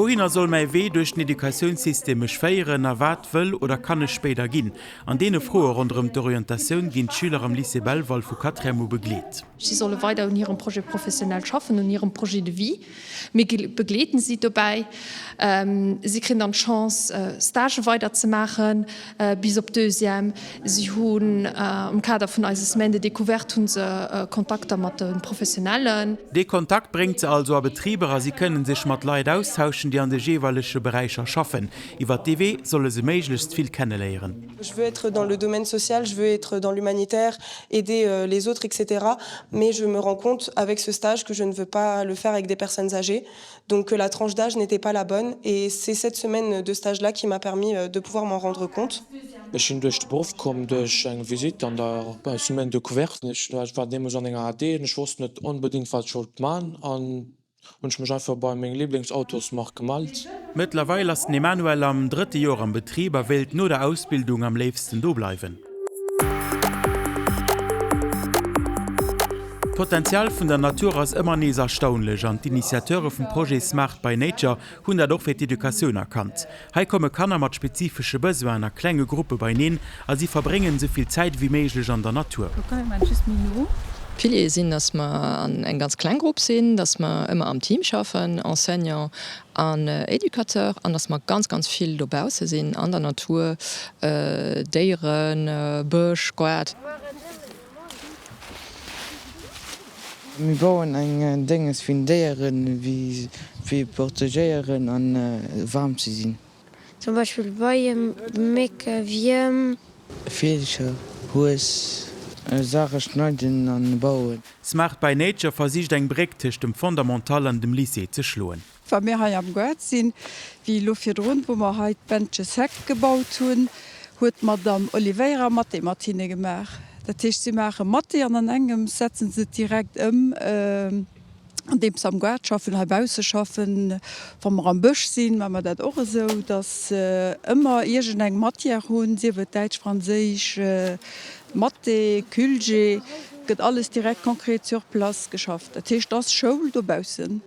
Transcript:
Wouhinner soll mäi Wee duerch den Educatiounssystem mech féieren a wat wëll oder kann ech spéider ginn? An deene Froe ronderëm d'Orientatioun ginn d'Schüler am Lycée Belval vu Quatrième u begleet. Si solle weider un hirem Projet professionnel schaffen, un hirem Projet de vie. Mir begleeden si dobäi. Si kréien dann d'Chance, Stagë weider ze maachen bis op Deuxième. Si hunn am Kader vun eise Semaine de découverte hu se Kontakter mat de Professionellen. Dee Kontakt bréngt se also a Betriber a si kënnen sech mat Leit austauschen, déi an de jeeweilege Beräicher schaffen. Iwwer dee Wee solle se méiglechst vill kenneléieren. Je veux être dans le domaine social, je veux être dans l'humanitaire, aider les autres etc. Mais je me rends compte avec ce stage que je ne veux pas le faire avec des personnes âgées, donc que la tranche d'âge n'était pas la bonne et c'est cette semaine de stage là qui m'a permis de pouvoir m'en rendre compte. Ech sinn duerch de Beruff komm duerch eng Visite an der Semaine découverte. Ech war deemools an enger AD an ech wosst net onbedéngt wat ech wollt man an hunn ech mech einfach bei meng Lieblingsautosmark gemellt. Mëttlerweil ass den Emmanuel am drëtte Joer am Betrib a wéilt no der Ausbildung am léifsten do bleiwen. D'Potenzial vun der Natur ass ëmmer nees erstaunlech an d'Initiateure vum Projet Smart by Nature hunn dat och fir d'Educatioun erkannt. Hei komme Kanner mat spezifesche Besoinen a klenge Gruppe beineen a si verbréngen esou vill Zäit ewéi méiglech an der Natur. D'Piliere sinn, dass mer an eng ganz kleng Grupp sinn, dass mer ëmmer am Team schaffen, Enseignant an Educateur, an dass mer ganz, ganz vill dobausse sinn an der Natur, Déieren, Bësch, Goart. Mir bauen eng Dénges vun Déieren fir protegéieren an waarm ze sinn. Zum Beispill Beien, Mécke, Wierm. Villecher, Hues. Saache schneiden an bauen. Smart by Nature versicht eng Bréck tëscht dem Fondamental an dem Lycée ze schloen. Wa mir hei am Gaart sinn, wéi elo virdrun, wou mer hei d'Bändches Heck gebaut hunn, huet d'Madame Oliveira Mathé mat hinne gemaach. Dat heescht, si maache Mathé an an engems setzen se et direkt ëm, andeems se am Gaart schaffen, heibausse schaffen. Wa mer am Bësch sinn, maache mer dat och esou, datt se ëmmer iergendeng Matière hunn, sief et Däitsch, Franséisch, Mathé, Culgé, gëtt alles direkt konkret sur place geschafft. Dat heescht, et ass Schoul dobaussen.